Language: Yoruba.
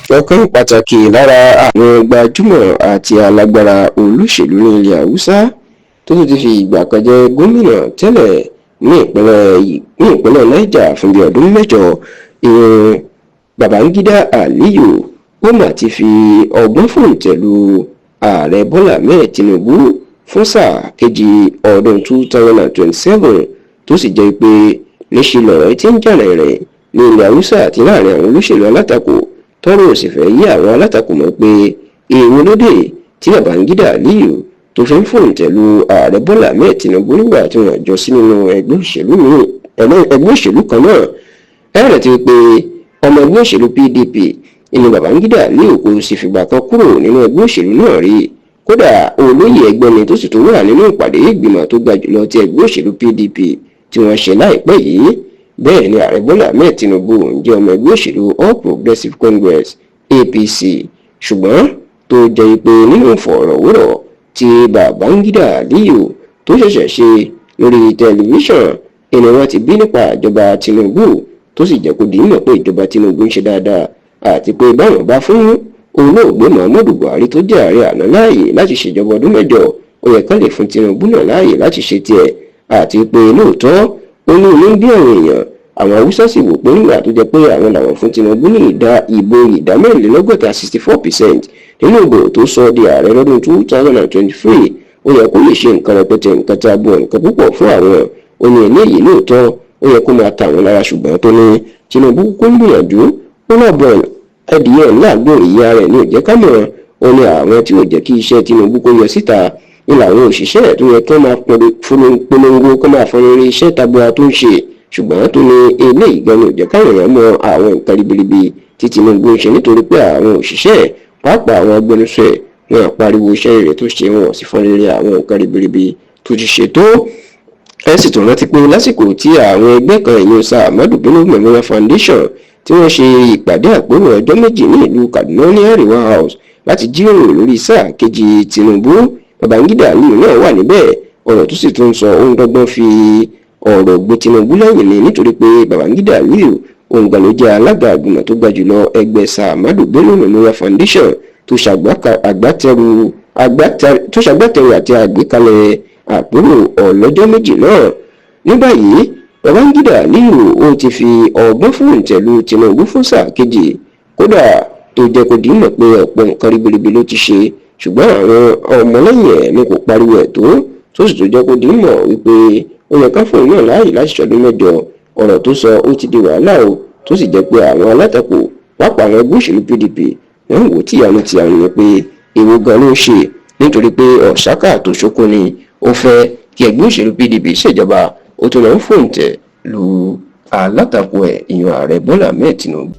Ọ̀kan pàtàkì lára àwọn gbajúmọ̀ àti alágbára olóṣèlú ní ilẹ̀ Haúsá tó tún ti fi ìgbà kan jẹ́ gómìnà tẹ́lẹ̀ ní ìpínlẹ̀ Niger fún bíi ọdún 8, ìyẹn Babangida Aliyu, ó mà ti fi ọgbọ́n fòǹtẹ̀ lu Ààrẹ Bọ́lá Ahmed Tinubu fún sáà kejì ọdún 2027, tó sì jẹ́ pé níṣẹ́ lọ̀rọ̀ tí ń jà rìnrìn ní ilẹ̀ Haúsá àti láàrin àwọn olóṣèlú alátakò. Tọ́rọ̀ ò sì fẹ́ yí àwọn alátakò mọ́ pé èèwọ̀ lóde tí Babangida Aliyu tó fi ń fòǹtẹ̀ lu Ààrẹ Bọ́lá Ahmed Tinubu nígbà tí wọ́n jọ sí nínú ẹgbẹ́ òṣèlú míì, ẹgbẹ́ òṣèlú kan náà. Ẹ rántí pé ọmọ ẹgbẹ́ òṣèlú PDP ìní Babangida Aliyu, kò sì fìgbà kan kúrò nínú ẹgbẹ́ òṣèlú náà rí. Kódà, olóyè ẹgbẹ́ ni, tó sì tún wà nínú ìpàdé ìgbìmọ̀ tó ga jùlọ ti ẹgbẹ́ òṣèlú PDP tí wọ́n ṣe láìpẹ́ yìí. Bẹ́ẹ̀ ni Ààrẹ Bọ́lá Ahmed Tinubu ń jẹ́ ọmọ ẹgbẹ́ òṣèlú All Progressives Congress, APC, ṣùgbọ́n tó jẹ́ pé nínú ìfọ̀rọ̀wérọ̀ tí Babangida Aliyu tó ṣẹ̀ṣẹ̀ ṣe lórí tẹlifíṣàn ẹni wọ́n ti bí nípa ìjọba Tinubu, tó sì jẹ́ kó di mọ̀ pé ìjọba Tinubu ń ṣe dáadáa, àti pé báwọn bá fún olóògbé Muhammadu Buhari tó jẹ́ ààrẹ àná láàyè láti ṣèjọba ọdún 8, ó yẹ kán lè fún Tinubu náà láàyè láti ṣe tiẹ̀. Àti pé lóòótọ́, ó ní inú bí àwọn èèyàn, àwọn Haúsá sì wò pé nígbà tó jẹ́ pé àwọn làwọn fún Tinubu ní ìdá ìbò ìdá 64, 64% nínú ìbò tó sọ di ààrẹ lọ́dún 2023, ó yẹ kó lè ṣe nǹkan rẹpẹtẹ, nǹkan tá a bọ̀, nǹkan púpọ̀ fún àwọn. Ó ní eléyìí lóòótọ́ ó yẹ kó máa ta àwọn lára, ṣùgbọ́n tó ní Tinubu kúkú ń gbìyànjú, ó náà bọ̀ ẹdìyẹ ńláàgbò ìyá rẹ̀ ní òjẹ́ kámọ̀. Ó ní àwọn tí ò jẹ́ kí iṣẹ́ Tinubu kó yọ síta ní làwọn òṣìṣẹ́ tó yẹ kí wọ́n máa polongo, kó máa fọn rere iṣẹ́ tabua tó ń ṣe, ṣùgbọ́n tó ní eléyìí gan ni ò jẹ́ káwọn èèyàn mọ àwọn nǹkan ribiribi tí Tinubu ń ṣe, nítorí pé àwọn òṣìṣẹ́, pàápàá àwọn agbẹnusọ ẹ̀, wọn pariwo iṣẹ́ rẹ̀ tó ṣe, wọn sì fọn rere àwọn nǹkan ribiribi tó ti ṣe tó. Ẹ sì tún rántí pé lásìkò tí àwọn ẹgbẹ́ kan, ìyẹn Sir Ahmadu Bello Memorial Foundation, tí wọ́n ṣe ìpàdé àpérò ọjọ́ 2 ní ìlú Kaduna ní Arewa House láti jíròrò lórí sáà kejì Tinubu, Babangida Aliyu náà wà níbẹ̀. Ọ̀rọ̀ tó sì tún sọ, ohun dọ́gbọ́n fi ọ̀rọ̀ gbé Tinubu lẹ́yìn ni, nítorí pé Babangida Aliyu òun gan ló jẹ́ alága àgbìmọ̀ tó ga jùlọ ẹgbẹ́ Sir Ahmadu Bello Memorial Foundation tó ṣagbátẹrù àti àgbékalẹ̀ àpérò ọlọ́jọ́ 2 náà. Ní báyìí, Babangida Aliyu ó ti fi ọgbọ́n fòǹtẹ̀ lu Tinubu fún sáà kejì, kódà tó jẹ́ kó di mọ̀ pé ọ̀pọ̀ nǹkan ribiribi ló ti ṣe, ṣùgbọ́n àwọn ọmọlẹ́yìn ẹ̀ ní kò pariwo ẹ̀ tó, tó sì tó jẹ́ kó di mọ̀ wípé ó yẹ ká fóun náà láàyè láti ṣọdún 8. Ọ̀rọ̀ tó sọ ó ti di wàhálà o, tó sì jẹ́ pé àwọn alátakò, pàápàá àwọn ẹgbẹ́ òṣèlú PDP, wọ́n ń wò tíyanu tìyanu ni pé èwo gan ló ń ṣe, nítorí pé ọ̀ṣákà tó ṣoko ni ó fẹ́ kí ẹgbẹ́ òṣèlú PDP ṣèjọba, ó tún lọ ń fòǹtẹ̀ lu alátakò ẹ̀, ìyẹn Ààrẹ Bọ́lá Ahmed Tinubu.